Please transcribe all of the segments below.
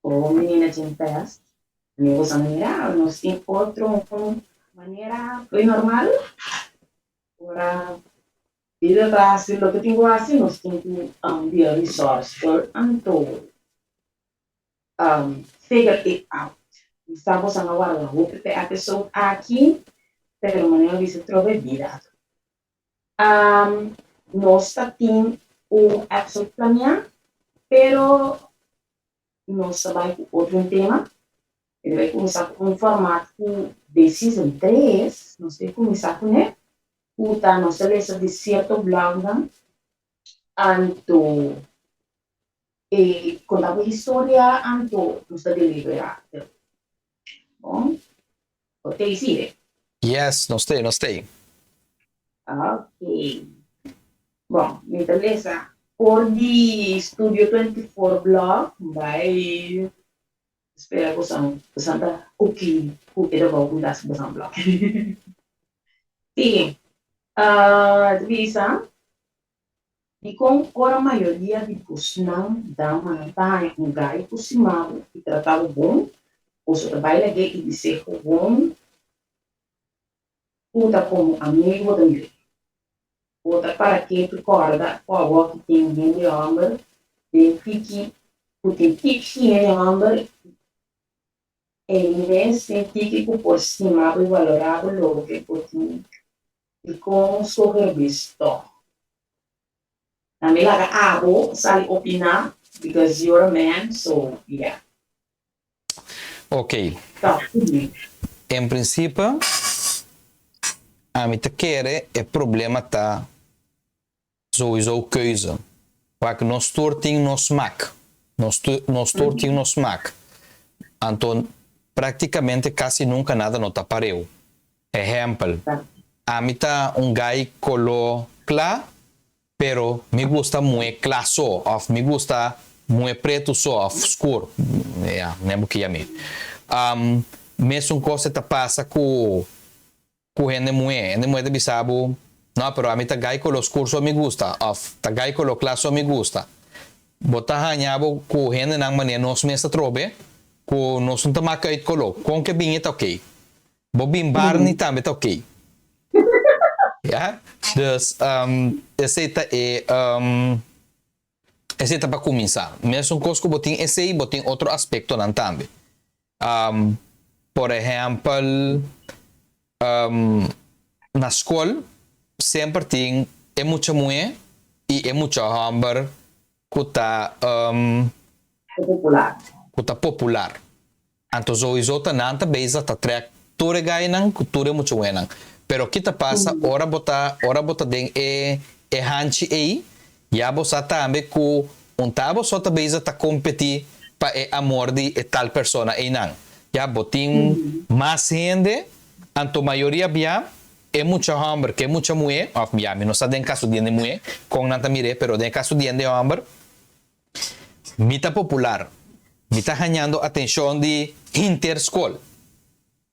Oh menina tin pest. Mi boso a mira nos tin otro manera foi normal ora bida ta hasi loke tin ku hasi nos tin ku bira resourceful anto figure it out. Mi sa boso a warda hopi pa e episode aki pero manera mi bisa trobe bida. Nos ta tin un episode planea pero nos ta bai ku otro un tema. E ta bai kuminsá ku un format ku den season tres nos ta kuminsá kuné ku ta nos ta lesa di sierto blognan anto e konta bo historia anto nos ta deliberá. Bon. Bo t'ei sigue? Yes, nos t'ei, nos t'ei. Ok. Bon, mi ta lesa for di Studio 24 blog, bai spera ku san ku san ta ok ku e trabou ku mi ta hasi ku bosan blog. Si, ta bisa, Dikon ora mayoria di bosnan damanan ta haña un gai ku stima bo i trata bo bon, boso ta bai lag'é i bis'é gewoon ku ta komo amigu bo ta mir'é? Bo ta para ketu kòrda ku awor ki tin hende hòmber den tiki ku tin tiki hende hòmber i mes tin tiki ku por stima bo i valorá bo loke bo tin Dikon skohe bes tòg? Na mi laga abo sali opiná because you're a man so yeah. Ok. Talk to me. En principe ami ta kere e problema ta souiso keuze. Wak nos tur tin nos smak. Nos nos tur tin nos smak. Anto practicamente casi nunca nada no ta pareu. Ehempel, ami ta un guy colo cla pero mi gusta muhe cla so of mi gusta muhe pretu so of scur. Ya, ne bo kia mi. Mesun cos e ta pasa cu Ku hende muhé. Hende muhé ta bisa bo, No, pero ami ta gai koló skur so mi gusta, òf ta gai koló kla so mi gusta. Bo ta haña bo ku hendenan manera nos mes ta trobe, ku nos no ta maka uit koló. Kon ke bin e ta okey. Bo bin Barney tambe ta okey. Ya? Dus, esei ta e, esei ta pa kuminsá. Mesun kos ku bo tin esei, bo tin otro aspektonan tambe. Por ehèmpel, na skol semper tin e mucha muhé i e mucha hòmber ku ta Popular. ku ta popular. Anto souiso ta nan ta bezig ta trèk tur e gainan ku tur e mucha muhénan. Pero ki ta pasa ora bo ta ora bo ta den e e hanchi ei, Ya bo sa tambe ku un ta bo so ta bezig ta kompetí pa e amor di e tal persona einan. Ya bo tin mas hende, anto mayoria bia e mucha hòmber ku e mucha muhé, òf ya mi no sa den kaso di hende muhé kon nan ta mir'é, pero den e kaso di hende hòmber mi ta popular, mi ta hañando atenshon di hinter skol.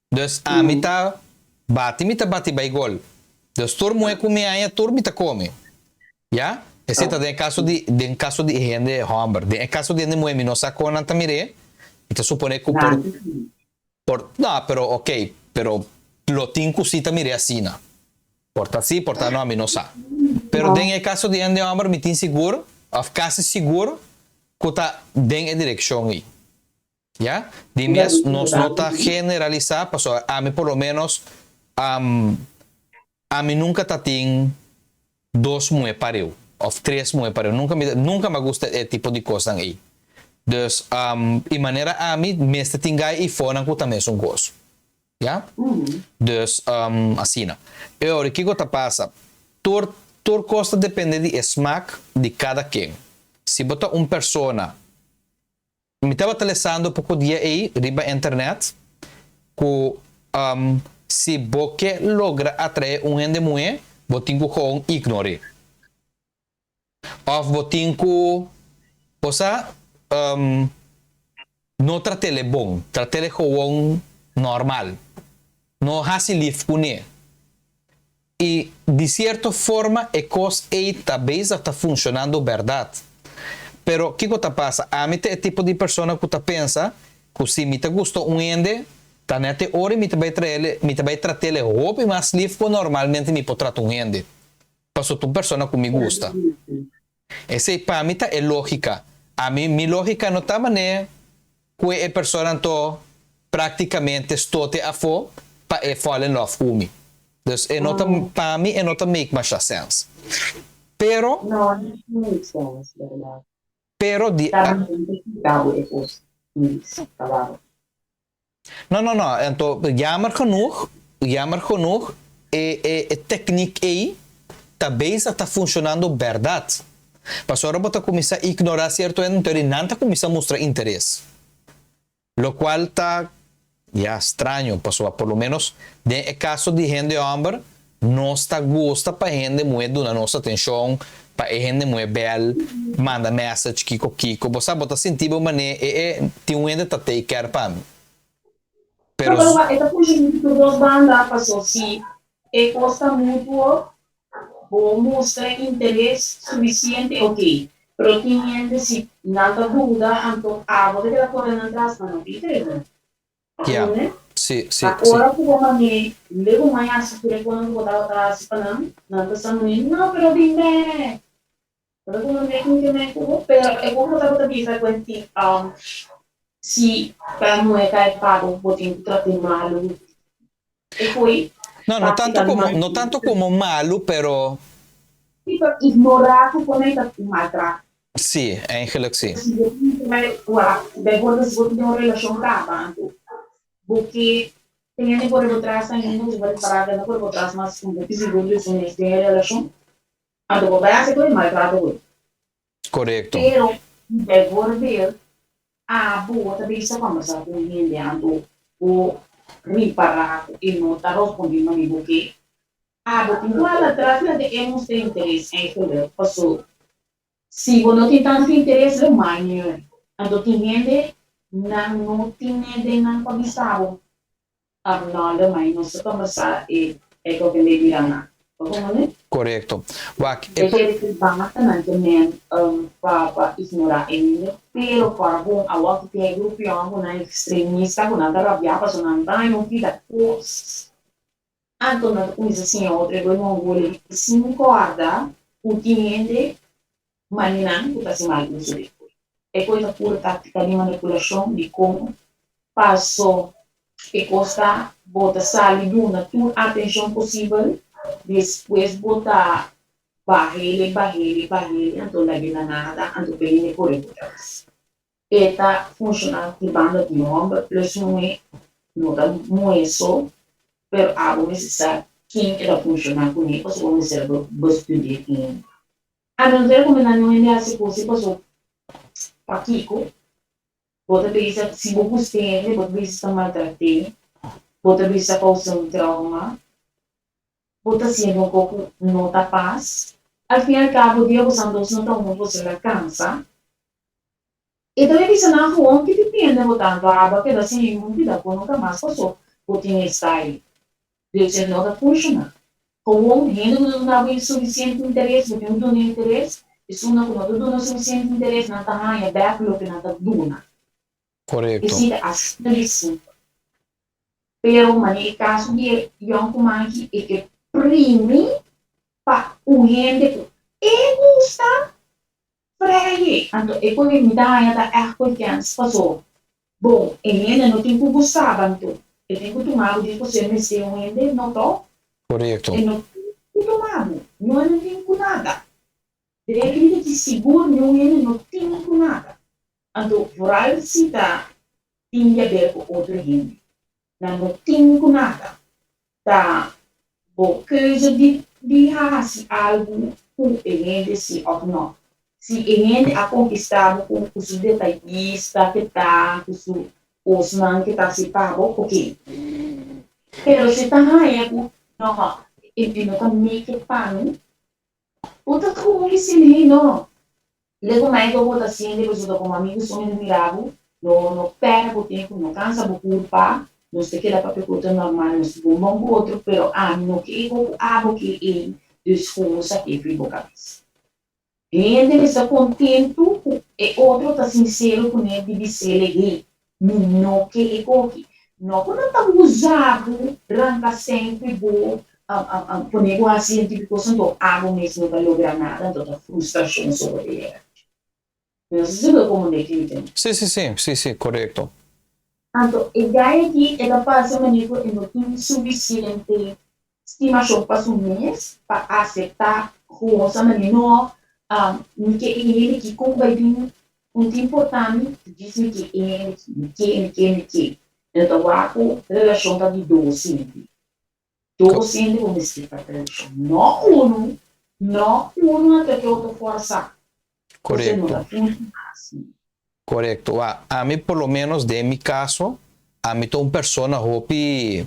Dus ami ta bati mi ta bati bai gol. Dus tur muhe ku mi haña tur mi ta kome. Ya? Esei ta den e kaso di den kaso di e hende hòmber. Den e kaso di hende muhe mi no sa kon nan ta mir'é. Mi ta suponé ku por por no pero oke pero lo tin ku si ta mir'é asina. Por ta si por ta no mi no sa. Pero den e kaso di hende hòmber mi tin sigur òf kasi sigur ku ta den e direkshon ei. Ya, di mes nos no ta generalisá pasobra ami por lo ménos ami nunka ta tin dos muhé pareu òf tres muhé pareu nunka mi nunka mi a gusta e tipo di kosnan ei. Dus i manera ami mester tin gai ifonan ku ta mesun kos. Ya, dus asina. E ora kiko ta pasa? Tur tur kos ta depende di e smak di kada ken. Si bo ta un persona. Mi tabata lesando poko dia ei riba internet ku si bo ke logra atraé un hende muhé, bo tin ku gewoon ignor'é. Òf bo tin ku, bo sa, no trat'é bon, trat'é gewoon normal. No hasi lif kuné. I di sierto forma e kos ei ta bezig ta funshonando bèrdat. Pero kiko ta pasa? Ami ta e tipo di persona ku ta pensa ku si mi ta gusta un hende, ta nèt e ora mi ta bai trael, mi ta bai trat'el e hopi mas lif ku normalmente mi por trata un hende, pasobra ta un persona ku mi gusta. Esei pa mi ta e lógika. Ami, mi lógika no ta manera ku e persona anto práktikamente stote afó pa e fall in love ku mi. Dus e no ta, pa mi e no ta make masha sèns. Pero. No, no ta make sèns, bèrdat. Pero di. Ta bastante komplikado e kos, Luis, ta No, no, no. Anto, jammer genoeg, jammer genoeg, e, e, e tekniek ei ta bezig ta funshonando bèrdat. Pasobra ora bo ta kuminsá ignorá sierto hende, anto nan ta kuminsá mustra interes. Lokual ta, ya, straño, pasobra por lo ménos den e kaso di hende hòmber, Nos ta gusta pa hende muhé duna nos atenshon, pa e hende muhé bèl, manda message kiko kiko. Bo sa, bo ta sinti bo manera e e tin un hende ta take care pa mi. Pero. No, pero e ta funciona di tur dos banda, paso si e cos ta mutuo, bo mustra interes suficiente, ok. Pero tin hende si nan ta duda, anto abo ta keda kore nan tras, nan no tin interes no. Ya, sí, sí, sí. Ora ku bo mami legu mai hasi tur e konan ku bo tabata hasi pa nan, nan ta sa mami, No, pero bin bek. Bo ta kuma bek mi ke mek ku bo. Pero e ku bo tabata bisa ku enti si pa muhé kai pa bo, bo tin ku trat'é malu. E foi No, no tanto komo, no tanto komo malu, pero. Sí, pero ignorá ku pone ta un maltrato. Sí, eigenlijk sí. Si bo tin wak, bijvoorbeeld si bo tin un relashon kaba, anto bo ke tin hende kore bo tras ainda, bo ta repará ku hende kore bo tras mas un poco sigur di su mes den e relashon, anto bo bai hasi ku e maltrato ku e. Korekto. Pero, bijvoorbeeld, abo ta bisa kòmbersá ku un hende, anto bo ripará ku e no ta rospondi mami bo ke, abo tin ku hala tras laga e mustra interes eigenlijk, paso Si bo no tin tantu interes lo maña. Anto tin hende nan no tine den nan pa bisa bo. Arnoldo, Mai nos ta kombersá e e koke lei bira nan. Bo komprende? Korekto. Wak, e E kere ku basta nan ke men pa pa ignorá e hende, pero kòrda bon awor ku tin e grupion ku nan ekstremista ku nan ta rabiá pasobra nan ta haña un pida kos. Anto nan ta kuminsá siña otro e mongol sin kòrda ku tin hende maninan ku ta hasi mal uso di e koi. E koi ta puro táktika di manipulashon di kon paso e kos ta bo ta sali duna tur atenshon posibel, despues bo ta bah'el e bah'el e bah'el anto lag'e na nada anto pe hende kore bo tras. E ta funshoná di banda di hòmber plus muhé, no ta muhé so, pero abo mester sa ken e ta funshoná kuné pasobra bo mester bestudi'é ken. Ami no ta rekomendá niun hende hasi kos ei pasobra pakiko bo ta bisa si bo gusta hende bo ta bisa ta maltrat'é, bo ta bisa kousa un trauma. Bo ta siendo un koku no ta pas. Al fin al cabo dia bosan dos no ta hunto boso la cansa. E ta bisa nan gewoon ki depende bo tanto abo a keda sin ningun pida ku nunca mas paso bo tin e style. Deus e no ta funciona. Gewoon hende ku no ta duna bo suficiente interes bo tin ku duna interes, esunnan ku no ta duna suficiente interes nan ta haña bek loke nan ta duna. Korekto. Esei ta asina di simpel. Pero manera e kaso di e yònkuman aki e ke primi pa un hende ku e gusta freye. Anto e ku mi ta haña ta ègt koe kèns paso bon e hende no tin ku gustaba anto e tin ku tuma bo di paso e mester un hende no to Korekto. e no tin ku tuma bo no e no tin ku nada. Direktamente ki sigur niun hende no tin ku nada. Anto vooral si ta tin di haber ku otro hende. Nan no tin ku nada. Ta bo keuze di di hasi algu ku e hende si òf nò. Si e hende a konkistá bo ku ku su detayista ke ta, ku su kosnan ke ta hasi pa bo, oke. Pero si ta haña ku nò, e no ta make it pa mi, Bo ta komo ki sin hei no. Lego Michael bo ta siente pasobra komo amigu su hende mira bo, no no perde bo tempu, no kansa bo kurpa. Nos ta keda papia ku otro normal, nos ta bon bon ku otro, pero ami no ke ego ku abo ke ei, dus kon sa ke fri bo kabes. Hende mester kontentu ku e otro ta sinsero kuné di bis'é hey, mi no ke e koki. No ku nan ta usa bo, ranka sèn ku bo, pone bo hasi un tipo kos, anto abo mes no ta logra nada, anto ta frustrashon so bo ta yega. Mi no sa si bo ta komprendé ki mi ta di. Si, korekto. Anto e guy aki e ta pasa manera ku e no tin sufisiente stimashon pa su mes pa aseptá gewoon sa manera no, mi ke e hende aki kon ku bai bin un tin importá mi, djis mi ke e hende aki, mi ke, mi ke, mi ke. E no ta wak ku relashon ta di dos hende. Dos hende bo mester pa relashon, no unu, no unu anto ke otro fòrsá. Kos no ta funshoná asina. Korekto. Wak, ami por lo ménos den mi kaso, ami ta un persona hopi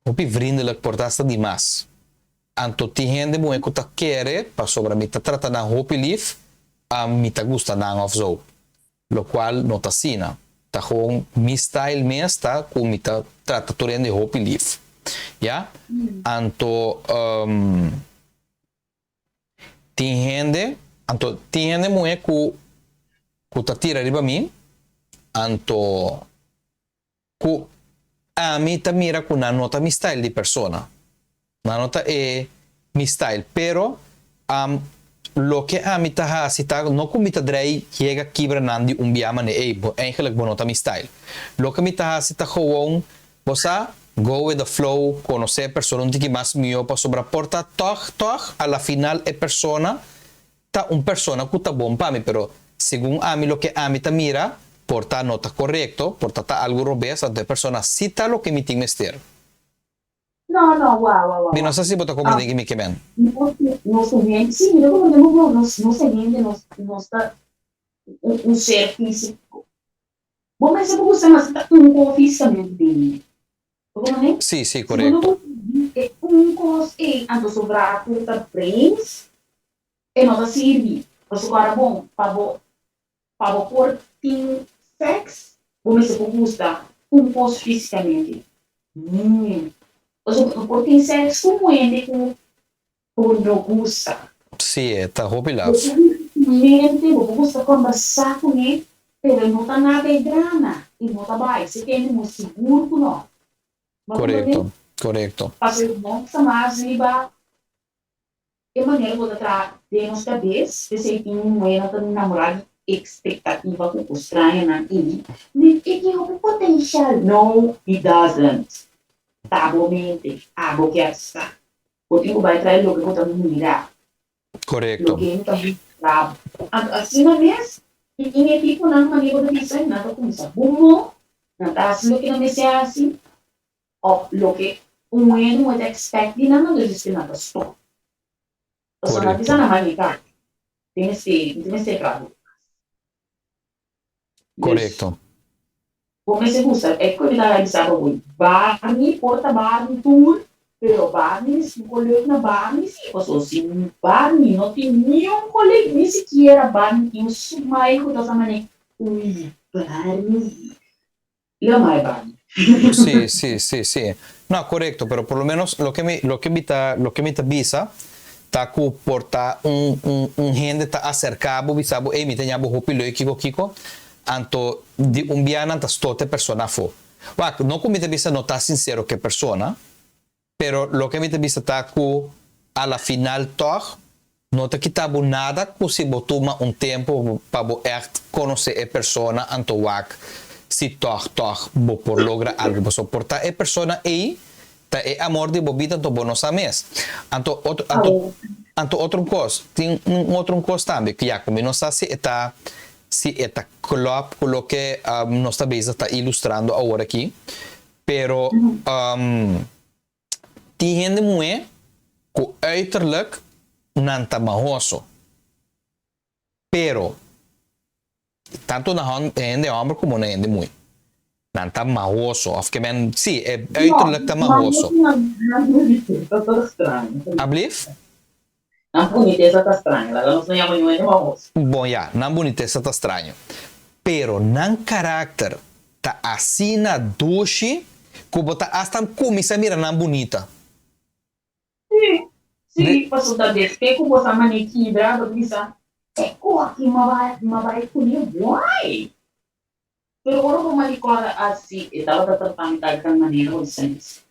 hopi vriendelijk, por ta hasta dimas. Anto tin hende muhé ku ta kere pasobra mi ta trata nan hopi lif, mi ta gusta nan òf zo. Lokual no ta asina. Ta gewoon mi style mes ta ku mi ta trata tur hende hopi lif. Ya. Anto tin hende, anto tin hende muhé ku ku ta tira riba mi, anto ku ami ta mira ku nan no ta mi style di persona. Nan no ta e mi style, pero loke ami ta hasi ta no ku mi ta drei yega kibra nan di un bia manera ey bo eigenlijk bo no ta mi style. Loke mi ta hasi ta gewoon bo sa go with the flow, konosé e persona un tiki mas mihó pasobra por ta tòg tòg a la final e persona ta un persona ku ta bon pa mi pero segun ami loke ami ta mira por ta no ta korekto, por ta ta algu robes anto e persona si ta loke mi tin mester. No, no, wou, wou, wou. Mi no sa si bo ta komprendé ki mi ke men. Nos ta hende, si, mi ta komprendé bo, bro, nos ta hende, nos ta un ser físiko. Bo mester por gusta mas ta un kos físikamente den mi. Bo komprendé? Si, korekto. Si bo no gusta di e un kos ei, anto sobrá tur ta brains, e no ta sirbi. Pasobra ora bon, pa bo Pa bo por tin sèks, bo mester por gusta un kos físikamente. Pasobra bo no por tin sèks ku un hende ku bo no gusta. Sí, e ta hopi laf. Bo por gusta su mente, bo por gusta kòmbersá kuné, pero e no ta nada e grana i no ta bai. Si tende mo sigur ku no. Bo a komprendé? Korekto, korekto. Pasobra no ta mas riba E manera ku ta traha den nos kabes, p'esei tin un muhé ta namorá di ekspektativa ku ku strañonan i mi e tin hopi potenshal. No, he doesn't. Ta bo mente, abo kier sa. Bo tin ku bai trae loke bo ta mira, loke bo ta mustra bo. Anto asina mes, tin e tiponan manera bo ta bisa, nan ta kuminsá bumo, nan ta hasi loke nan mester hasi, Of loke un hende muhe ta expect di nan, anto djis ke nan ta stop. Pasobra nan bisa nan manica, tin mester, tin mester traha hopi mas. Korekto. Bo mester gusta, e ku mi ta bisa bo hoy, Barney por ta Barney tur, pero Barney mester un koleuk na Barney si, pasobra si Barney no tin niun koleuk, ni sikiera Barney tin un smile ku ta sa manera, uy Barney, Lo mai Barney. Si. No, korekto, pero por lo menos loke mi, loke mi ta, loke mi ta bisa ta ku por ta un, un, un hende ta aserká bo bisa bo, ey mi ta ña bo hopi leuk kiko kiko, anto di un bia nan ta stota e persona afó. Wak, no ku mi ta bisa no ta sinsero ku e persona, Pero loke mi ta bisa ta ku a la final tòg no ta kita bo nada ku si bo tuma un tempu pa bo ègt konosé e persona anto wak si tòg tòg bo por logra algu pasobra por ta e persona ei ta e amor di bo bida anto bo no sa mes. Anto otro anto anto otro un kos tin un otro un kos tambe ku ya ku mi no sa si e ta si e ta klòp ku loke nos ta bezig ta ilustrando awor aki Pero tin hende muhé ku uiterlijk nan ta mahoso. Pero tantu na hende hòmber komo na hende muhé nan ta mahoso òf ke men si e uiterlijk ta mahoso. Nan bunitesa ta straño. Ablief? Nan bunitesa ta straño. Laga nos no yama niun hende mahoso. Bon ya, nan bunitesa ta straño. Pero nan karakter. ta asina dushi ku bo ta asta kuminsá mira nan bunita. Sí, sí, pasobra ta despues ku bo ta manera kibra, bo ta bisa, E ku aki mi a bai, mi a bai kuné, why? Pero ora bo malikòrda asi, e tabata trata mi tal tal manera, bo bisa mes,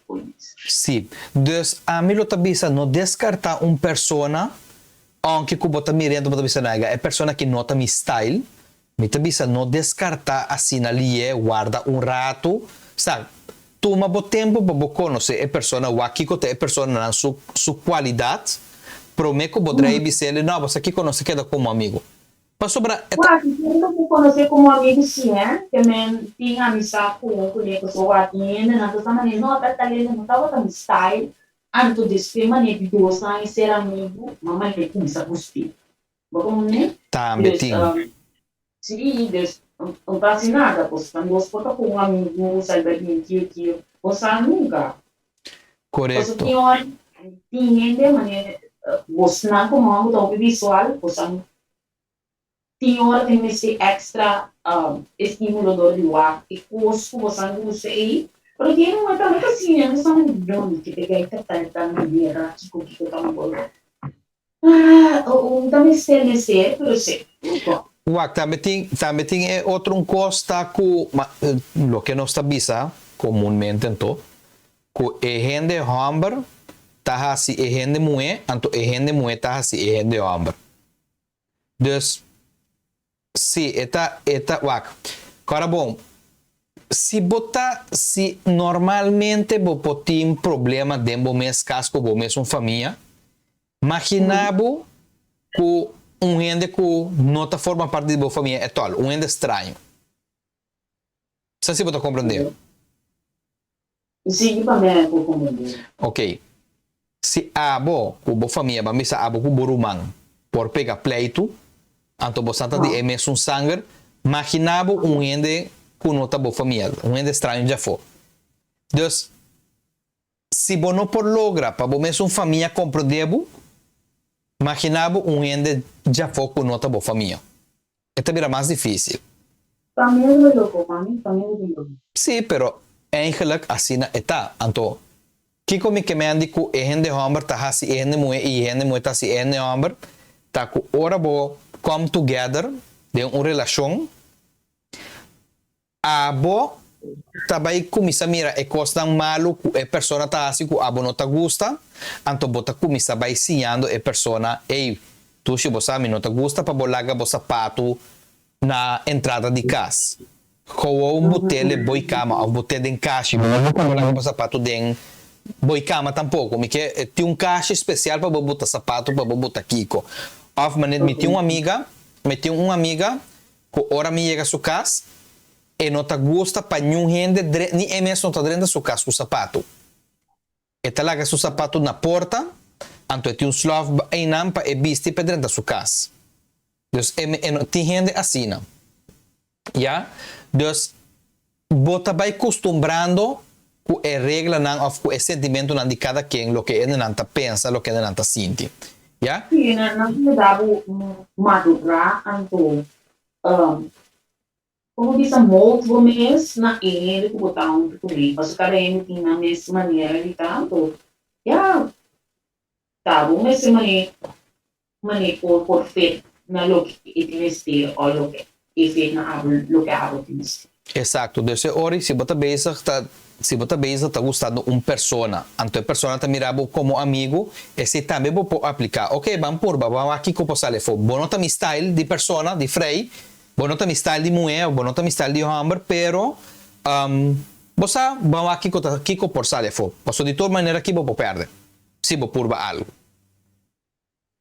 Polis. Sí. Dus ami lo ta bisa no deskartá un persona, ounke ku bo ta mir'é bo ta bisa naiga e persona aki no ta mi style, mi ta bisa no deskartá asina lié, warda un ratu, sa, tuma bo tempu pa bo konosé e persona, wak kiko ta e personanan su su kualidat, promé ku bo drei bis'el, no, bo sa kiko nos ta keda komo amigu. Pasobra e ta. Wak, tin hende ku konosé komo amigu sí, hè, ke men tin amistat ku un kuné pasobra wak tin hendenan ta sa manera no ta talento no tabata mi style, anto despues manera di dos aña ser amigu ma manera kuminsá gust'é. Bo komprendé? Tambe Dus, tin. sí, dus no ta hasi nada, pasobra nos por ta ku un amigu salba bien kiu kiu, bo sa nunka. Pasobra Korekto. tin ora tin hende manera bosnan komo hòmber ta hopi visual, bosan Tin ora tin mester extra estimulo dor di wak e kos ku bosan gusta ei, pero tin un tambe ta siña nos ta no mi ke pega e ta tal tal manera kiko kiko ta un bolo un ta mester mester pero si bo. Wak tambe tin tambe tin e otro un kos ta ku loke nos ta bisa komunmente anto ku e hende hòmber ta hasi e hende muhé anto e hende muhé ta hasi e hende hòmber. Dus, si, e ta, e ta, wak, kòrda bon, si bo ta, si normalmente bo por tin problema den bo mes kas ku bo mesun famia, magina bo ku un hende ku no ta forma parti di bo famia ètòl, un hende straño. Sa si bo ta komprendé? Si, pa mi a por komprendé. Ok. Si abo ku bo famia, ban bisa abo ku bo ruman, por pega pleitu, anto bo sa ta di e mesun sanger, magina bo un hende ku no ta bo famia, un hende straño djafó. Dus, si bo no por logra pa bo mesun famia komprendé bo, magina bo un hende djafó ku no ta bo famia. E ta bira mas difícil. Famia ta bay loco, mami, famia ta bay loco. Sí, pero eigenlijk asina e ta. Anto, kiko mi ke mendi ku e hende hòmber ta hasi e hende muhé i e hende muhé ta hasi e hende hòmber, ta ku ora bo come together den un relashon, Abo ta bai kuminsá mira e kosnan malu ku e persona ta hasi ku abo no ta gusta, anto bo ta kuminsá bai siñando e persona, Ey, Tushi, bo sa mi no ta gusta pa bo laga bo sapatu na entrada di kas. Gewoon bo tele boi kama òf bo te den kashi, bo no gusta bo laga bo sapatu den boi kama tampoko. Mi ke tin un kashi spesial pa bo buta sapatu, pa bo buta kiko. Òf manera mi tin un amiga, mi tin un amiga Ku ora mi yega su kas, e no ta gusta pa niun hende dre ni e mes no ta drenta su kas ku sapatu. E ta laga su sapatu na porta, anto e tin un slòf einan pa e bisti pa e drenta su kas. Dus e e no tin hende asina. Ya? Dus bo ta bai kustumbrando ku e reglanan òf ku e sentimentunan di kada ken, loke hendenan ta pensa, loke hendenan ta sinti. Ya? Sí, nan ta yuda bo madurá anto komo bisa mold bo mes na e hende ku bo ta huntu kuné, pasobra kada hende tin nan mes manera di ta, anto ya ta bo mester manera manera por por fit na loke e tin mester o loke e fit na abo loke abo tin mester. Exacto, dus e ora si bo ta bezig ta si bo ta bezig ta gustando un persona, anto e persona ta mira bo como amigo, esey tambe bo por aplica, ok ban purba, ban wak kico por sali afo, bo no ta mi style di persona, di frei, bo no ta mi style di muhe of bo no ta mi style di homber, pero bo sa ban wak kico ta kico por sali afo, pasobra di tur manera ki bo por perde si bo purba algo.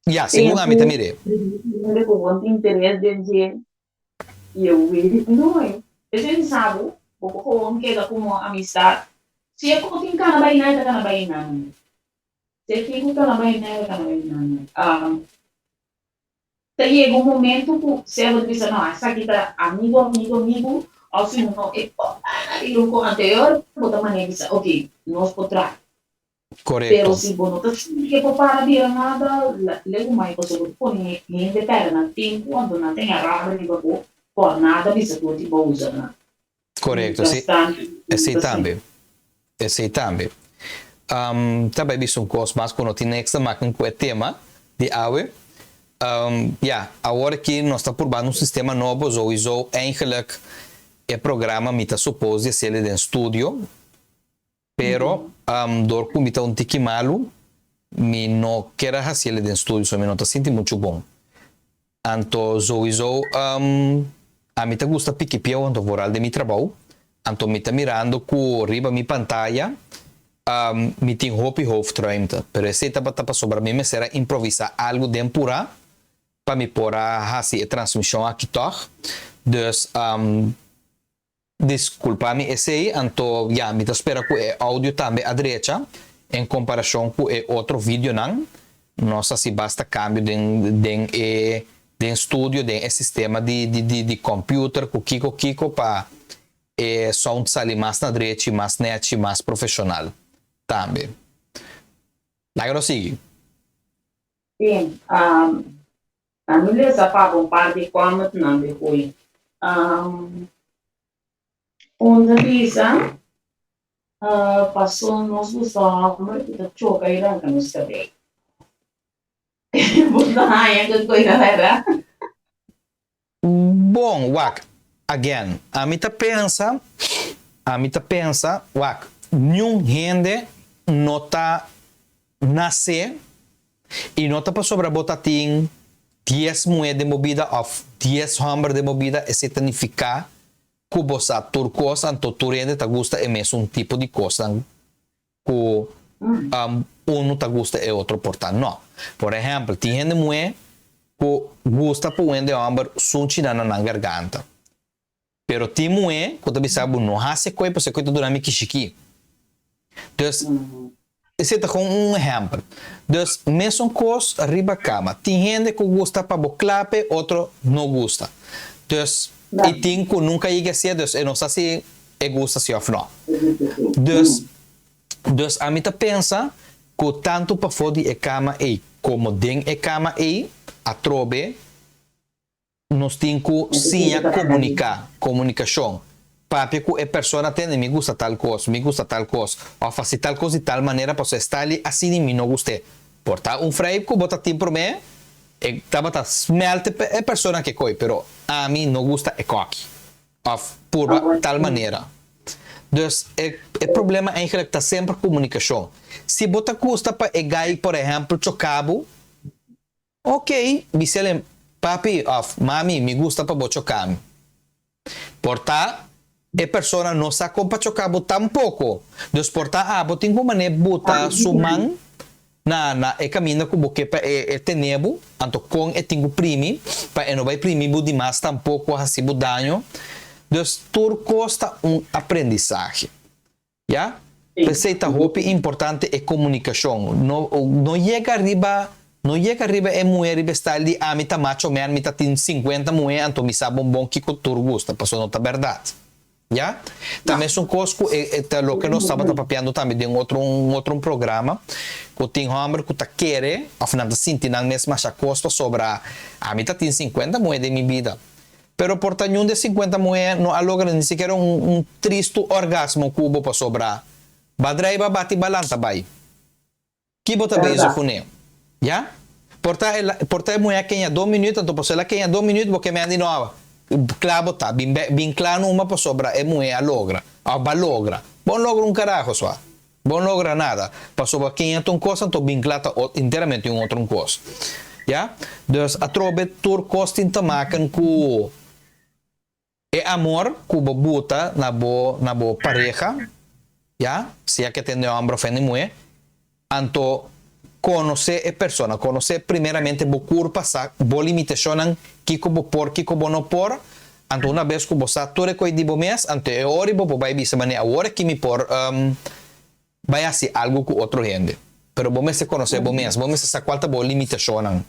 Ya, segun ami ta Tempu mir'é. Hende ku bon tin interes den dje i e wiri no e. Esei mi sa bo, bo por gewoon keda komo amistat. Si e ku tin kana bai nan, e ta kana bai nan. Si e tin ku kana bai nan, e ta kana bai nan. Ta yega un momento ku sea bo ta bisa no, esaki ta amigu, amigu, amigu, òf si no e por para di loko anterior bo ta manera bisa ok, nos por traha. Pero Korekto. si bo no ta sinti ke por para bira nada, legu mai pasobra bo ta pone hende pèrdè nan tempu anto nan ta ña rabia riba bo por nada bisa tur di bo usa nan. Korekto, si. Esei tambe. Esei tambe. Um, ta bai bisa un kos mas ku no tin niks te maken ku e tema di awe. Um, ja, awor aki nos ta purbando un sistema nobo, sowieso eigenlijk e programa mi ta suppose di hasiel den studio, pero um, dor ku mi ta un tiki malu, mi no kier a hasiel den studio, so mi no ta sinti muchu bon. Anto sowieso um, ami ta gusta piki pieu anto vooral den mi trabou, anto mi ta mirando ku riba mi pantaya um, mi tin hopi hoofdruimte, pero esei tabata pasobra mi mester a improvisa algu den pura pa mi por a hasi e transmishon aki tòg. Dus um, Disculpa mi esey, anto ya mi ta spera cu e audio tambe a drecha en comparacion cu e otro videonan. Nos haci basta cambio den den e den studio, den e sistema di di di di computer cu kico kico pa e sound sali mas na drechi, mas nechi, mas profesional tambe. Laga nos sigui. Sí, ami lesa pa bo un par di commentnan di hui. Un ta bisa, Paso nos gusta homber ku ta choka i ranka nos kabei. Bo ta haña ku koi ta bèrdat? Bon, wak, again, ami ta pensa, ami ta pensa, wak, niun hende no ta nase i no ta pasobra bo ta tin dies muhé den bo bida òf dies hòmber den bo bida, esei ta nifiká ku bo sa tur kos, anto tur hende ta gusta e mesun tipo di kosnan ku unu ta gusta e otro por ta no. Por ehèmpel, tin hende muhé ku gusta pa un hende hòmber sunchi nan na nan garganta. Pero tin muhé ku ta bisa bo no hasi e koi pasobra e koi ta duna mi kishikí. Dus, esei ta kon un ehèmpel. Dus, mesun kos riba kama. Tin hende ku gusta pa bo klape, otro no gusta. Dus, i tin ku nunka yega hasié, dus e no sa si e gusta si òf no. Dus, dus ami ta pensa ku tantu pafó di e kama ei komo den e kama ei, atrobe nos tin ku siña komuniká, komunikashon. Papia ku e persona tende mi gusta tal kos, mi gusta tal kos, òf hasi tal kos di tal manera pasobra e sta li asina i mi no gust'é. Por ta un vrijp ku bo ta tin promé, e tabata smèlt e persona ke koi, pero ami no gusta e kòki. Of purba tal manera. Dus e e problema eigenlijk ta semper komunikashon. Si bo ta gusta pa e guy por ehèmpel choka bo, ok, bis'el papi of mami mi gusta pa bo choka mi. Por ta e persona no sa kon pa choka bo tampoko. Dus por ta abo tin ku manera buta su man Na na e kaminda ku bo ke pa e e tene bo, anto kon e tin ku primi pa e no bai primi bo dimas tampoko hasi bo daño. Dus tur kos ta un aprendisahe. Ya? P'esei ta hopi importante e komunikashon. No no yega riba no yega riba e muhé riba e style di ami ta macho man mi ta tin sinkuenta muhé anto mi sa bon bon kiko tur gusta pasobra no ta bèrdat. Ya? Ta mesun kos ku e e ta loke nos tabata papiando tambe den otro un otro un programa, ku tin hòmber ku ta kere òf nan ta sinti nan mes masha kos pasobra ami ta tin sinkuenta muhé den mi bida. Pero por ta niun di e sinkuenta muhé no a logra ni sikiera un un tristu òrgasmo ku bo pasobra ba drei ba bati ba lanta bai. Ki bo ta bezig kuné? Ya? Por ta el por ta e muhé a keña dos minuut, anto pasobra el a keña dos minuut bo ke mende no awa. Kla bo ta, bin be bin kla numa pasobra e muhé a logra òf ba logra. Bo no logra un karaho sua. Bo no logra nada. Pasobra keña ta un kos anto bin kla ta ot enteramente un otro un kos. Ya? Dus atrobe tur kos tin ta maken ku E amor ku bo buta na bo na bo pareha, ya, sea ke tende hòmber òf hende muhé, anto konosé e persona, konosé primeramente bo kurpa, sa bo limitashonnan, kiko bo por, kiko bo no por, anto una bes ku bo sa tur e koi di bo mes, anto e ora bo por bai bisa manera awor aki mi por bai hasi algu ku otro hende. Pero bo mester konosé bo mes, bo mester sa kual ta bo limitashonnan.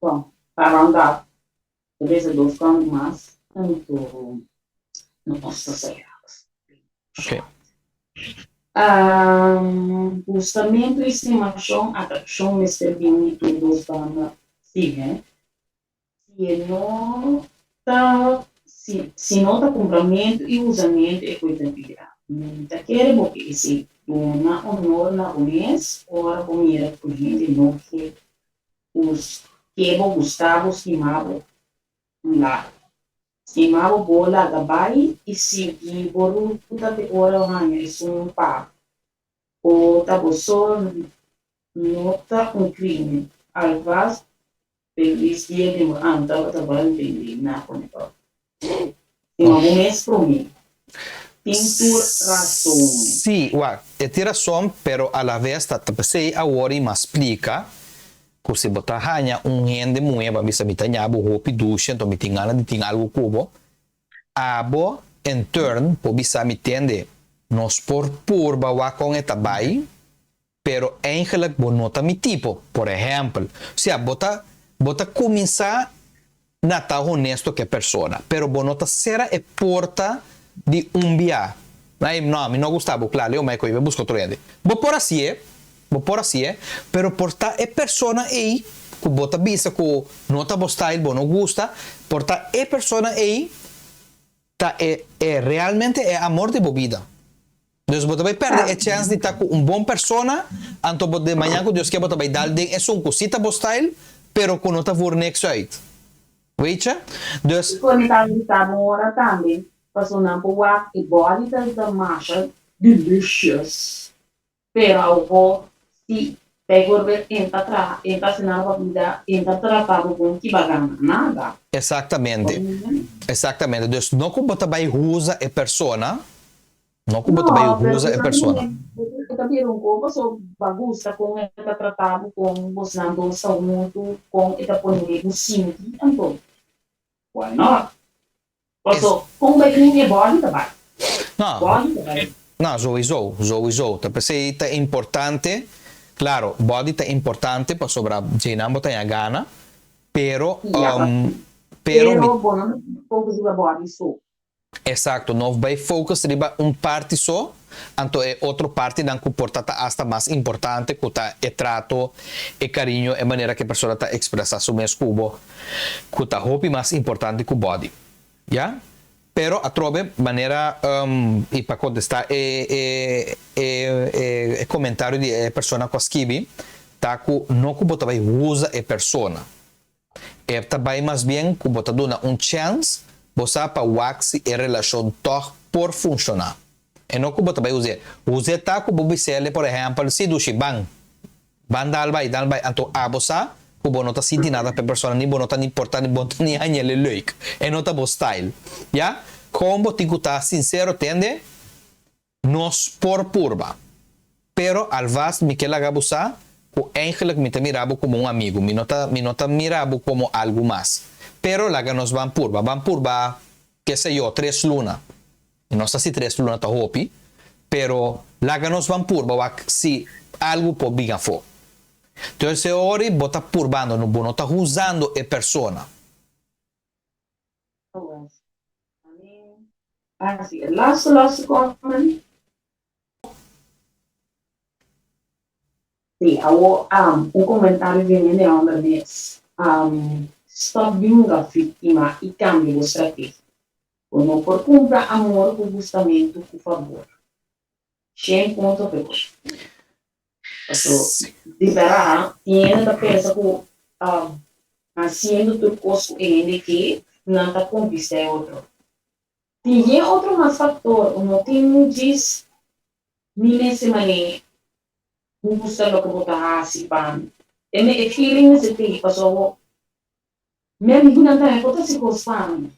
Bon, pa round up, ta beza dos kant mas, anto nos ta sera. Ok. Gustamentu i stimashon, atrakshon mester bin di tur dos banda, si, he? Si e no ta. Si si no ta kumpramentu i usamentu e koe ta bira. Mi ta kere bo ke esei duna honor na bo mes ora bo mira ku hende no ke us ke bo gusta bo stima bo la stima bo bo laga bai i sigui bo ruta te ora bo haña esun pa bo ta bo so no ta un krimen alvas Feliz dia di bo an tabata bal bende na pone pa Stima bo mes prome. Tin tur rason. Sí, wak, e tin rason, pero a la vez ta p'esei awor i mas splika ku si bo ta haña un hende muhé bo a bisa mi ta ña bo hopi dushi anto mi tin gana di tin algu ku bo, abo en turn por bisa mi tende nos por purba wak kon e ta bai Pero eigenlijk bo no ta mi tipo, por ehempel. Osea, bo ta bo ta cuminsa na ta honesto cu e persona, pero bo no ta cera e porta di un bia. Ay, no, mi no gusta bo, cla, leo mai cu ey, bai busca otro hende. Bo por hacié, bo por hacié, pero por ta e persona ey cu bo ta bisa cu no ta bo style, bo no gusta, por ta e persona ey ta e e realmente e amor di bo bida. Dus bo ta bai pèrdè e chèns di ta ku un bon persona, anto bo den mañan ku Dios ke bo ta bai dal den esun ku si ta bo style, pero ku no ta voor niks uit. Weet je? Dus. Por mi ta invitá bo ora tambe, pasobra nan por wak e body ta ta masha delicious, pero awor si bijvoorbeeld en ta traha, en ta asina pa bida, en ta trata bo bon ki ba gana nada. Exactamente, exactamente. Dus no ku bo ta bai usa e persona, No ku bo ta bai No, pero usa bo e sa persona. E ta bira un kos paso bo a gusta kon e ta trata bo, kon bosnan dos ta huntu, kon e ta pone bo sinti, anto why not? Paso kon bai bin e body ta bai, No, body ta bai. no, souiso, souiso. Ta p'esei ta importante, klaro, body ta importante pasobra djeinan bo ta haña gana, pero, Ya, pero mi. pero bo no mester focus riba body so. Exacto, no bay focus riba un parti so, anto e otro partinan cu por ta ta hasta mas importante cu ta e trato, e cariño, e manera cu e persona ta expresa su mes cu bo, cu ta hopi mas importante cu body. Ya? Pero atrobe manera y pa contesta e e e e comentario di e persona cu a skibi ta cu no cu bo ta bay usa e persona. E ta bai mas bien ku bo ta duna un chèns, bo sa pa wak si e relashon tòg por funshoná. E no ku bo ta bai us'é. Us'é ta ku bo bis'é por ehèmpel, si dushi, ban. Ban dal bai, dal bai. Anto abo sa ku bo no ta sinti nada pa e persona, ni bo no ta ni porta, ni bo no ta ni hañ'é leuk. E no ta bo style. Ya? Kon bo tin ku ta sinsero, tende? Nos por purba. Pero alvast mi ke laga bo sa ku eigenlijk mi ta mira bo komo un amigu, mi no ta mi no ta mira bo komo algu mas. Pero laga nos ban purba, ban purba ke se yo, tres luna. Mi no sa si tres luna ta hopi, pero laga nos ban purba wak si algu por bin afó. Entonces e ora bo ta purbando, no bo no ta huzando e persona. Así, e laatste, laatste comment. Sí, awo um, un comentario di hende homber mes. Um, stop di hunga víctima y cambia bo strategia. Bo no por cumpra amor cu gustamento cu fabor. Shen punto pe bo. Paso, di berdad, tin hende ta pensa cu um, haciendo tur cos cu e hende ke, nan ta conquista e otro. Tin yen otro mas factor, no tin djis mi mester manera gusta loke bo ta haci pa mi. E me e feeling mester tin, pasobra mi amigunan tambe por ta haci cos pa mi.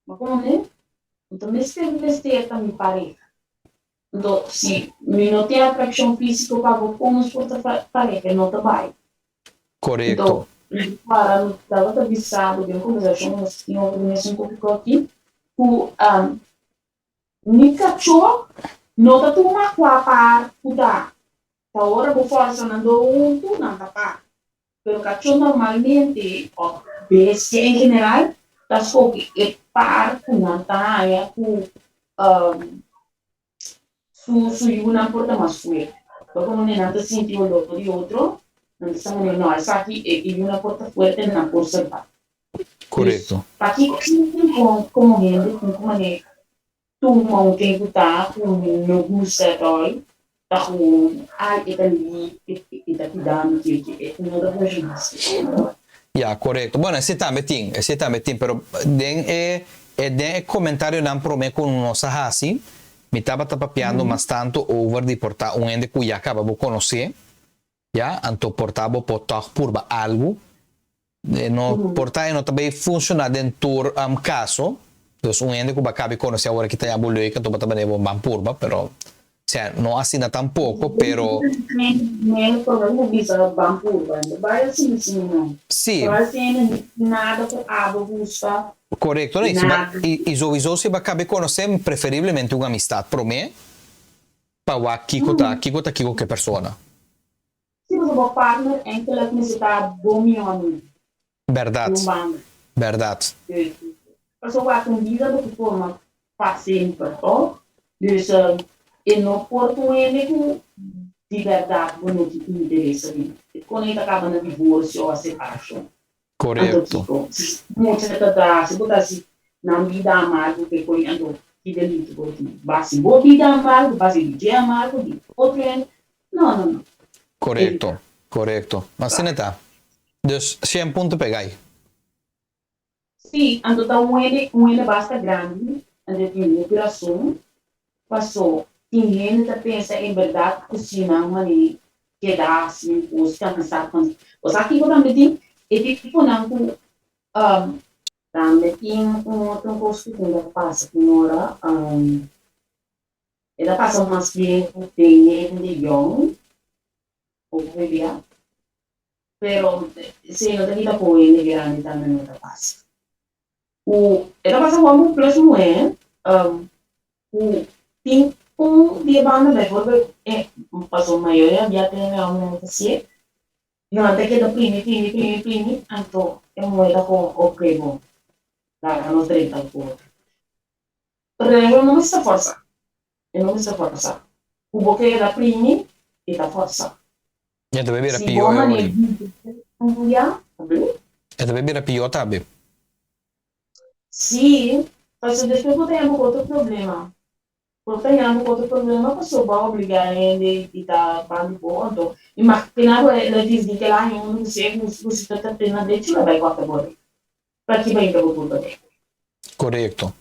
Ma como ne? Anto mester mester ta mi pareha. Anto si mi no tin atraccion fisico pa bo con nos por ta pareha? No ta bay. Corecto. Anto mi para mi tabata bisa bo den un conversacion nos tin over di mesun topico aki cu mi cacho no ta tuma cua par cu ta. Ta ora bo forsa nan do hunto nan ta par. Pero kachó normalmente, òf bestia en general, ta skohe e par ku nan ta haña ku su su yunan por ta mas fuerte. Pasobra manera nan ta sinti olor di otro, nan ta sa manera, no, esaki e yunan por ta fuerte, nan por salba. Korekto. Pakiko tin komo hende tin ku manera tuma un ken ku ta ku no gusta at all ta gewoon ay e ta li e ta cuida mi ke ke no ta funciona asi. Ya, korekto. Bueno, esei tambe tin, esei tambe tin, pero den e den e komentarionan promé ku nos a hasi, mi tabata papiando mas tantu over di por ta un hende ku ya kaba bo konosé, ya, anto por ta bo por tòg purba algu. E no por ta e no ta bay funciona den tur caso, dus un hende cu bo a cabe conoce awor aki ta ya bo leuk anto bo ta bane bo ban purba, pero sea no asina tampoco, pero. Me por bo bisa ban purba, no ta bay asina asina no. Si. Por asina nada cu abo gusta. Corecto, no, y sowiso si bo a cabe conoce preferiblemente un amistad prome pa wak kico ta kico ta kico cu e persona. Si bo ta bo partner enkele mester ta bo mihó amigu. Bèrdat. Di un banda. Bèrdat. Dus, pasobra wak un bida bo ta forma pa semper, to? Dus, e no por ta un hende ku di bèrdat bo no tin interes aden. E kon e ta kaba na divorsio o separashon. Anto Korekto. kiko? Si mucha ta ta, si bo ta hasi nan bida amargo ke koi, anto ki delito bo tin? Bo hasi bo bida amargo, bo hasi di dje amargo, di otro hende? No, no, no. Korekto, Evita. korekto. Asina ta. Dus shen punto pega ai. Sí, anto ta un hende, un hende basta grandi, anto e tin hopi rason, paso tin hende ta pensa en berdad ku si nan mane keda hasi un kos kansa kansa. Bo sa kiko tambe tin? E tiponan ku Tambe tin un otro kos ku tin ta pasa ku ora, e ta pasa mas bien ku den hende yòn, hopi bia, pero esei no ta kita ku hende grandi tambe no ta pasa. Ku e ta pasa ku amo plus muhé ku tin un di e banda bijvoorbeeld pasobra mayoria bia tin e hombernan ta hasié. Nan ta keda primi, primi, primi, primi, anto e muhé ta kon ok bon, laga nos drenta ku otro. Pero e no mester forsa, e no mester forsa. Ku bo keda primi, e ta forsa. E ta bay bira Si pió bo e manera ori. di ya, abri? E ta bay bira pió tambe. Si, pasobra despues bo ta yama ku otro problema. Bo ta yama ku otro problema pasobra bo a obligá hende i ta banda di bo anto imaginá bo el a disdi kel aña unda ku si e ku si ta ta tene derecho lo bai kòrta bo rei pa ki bai ta bo kulpa den. Korekto.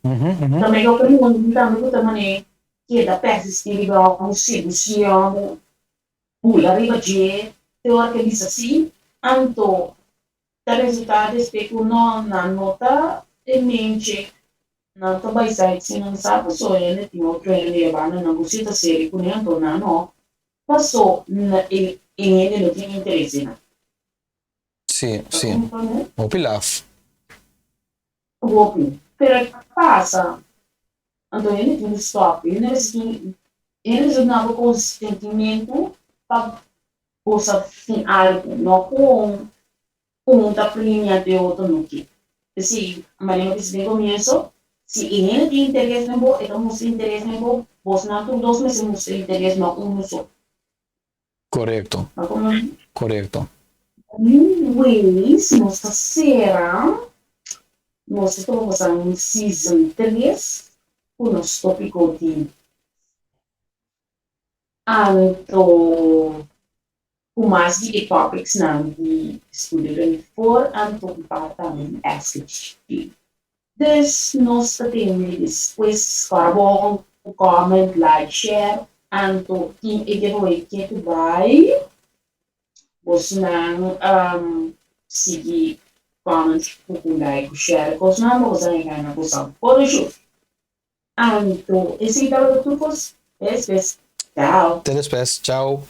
Tambe ku pregunta tambe ku ta manera keda persistí riba un sedusión bula riba dje te ora ku e bisa sí anto ta resultá despues ku no nan no ta e mente nan ta bai sait si nan sa paso hende tin otro hende e banda nan ku si ta seri kuné anto nan no paso na e hende no tin interes den nan. Sí, sí. Hopi laf. Hopi. Pero e pasa anto hende tin ku stop hende mester tin hende mester duna bo konsentimentu pa bo sa tin algu no ku un ta primi anto e otro no ke. P'esei manera mi bisa den komienso si e hende tin interes den bo e ta mustra interes den bo bosnan tur dos mester mustra interes no unu so. Korekto. Korekto. Anyways, nos ta sera, nos ta topa pasa un season 3 ku nos topiko di anto ku mas di e topics nan di Studio 24 anto un par tambe di SHG. Dus nos ta tende despues kòrda bon comment, like, share anto tin e giveaway ke ku bai bosnan sigui comment ku ku like ku share kosnan pa boso a gana boso photoshoot anto esei tabata tur kos te despues chao. Te despues chao.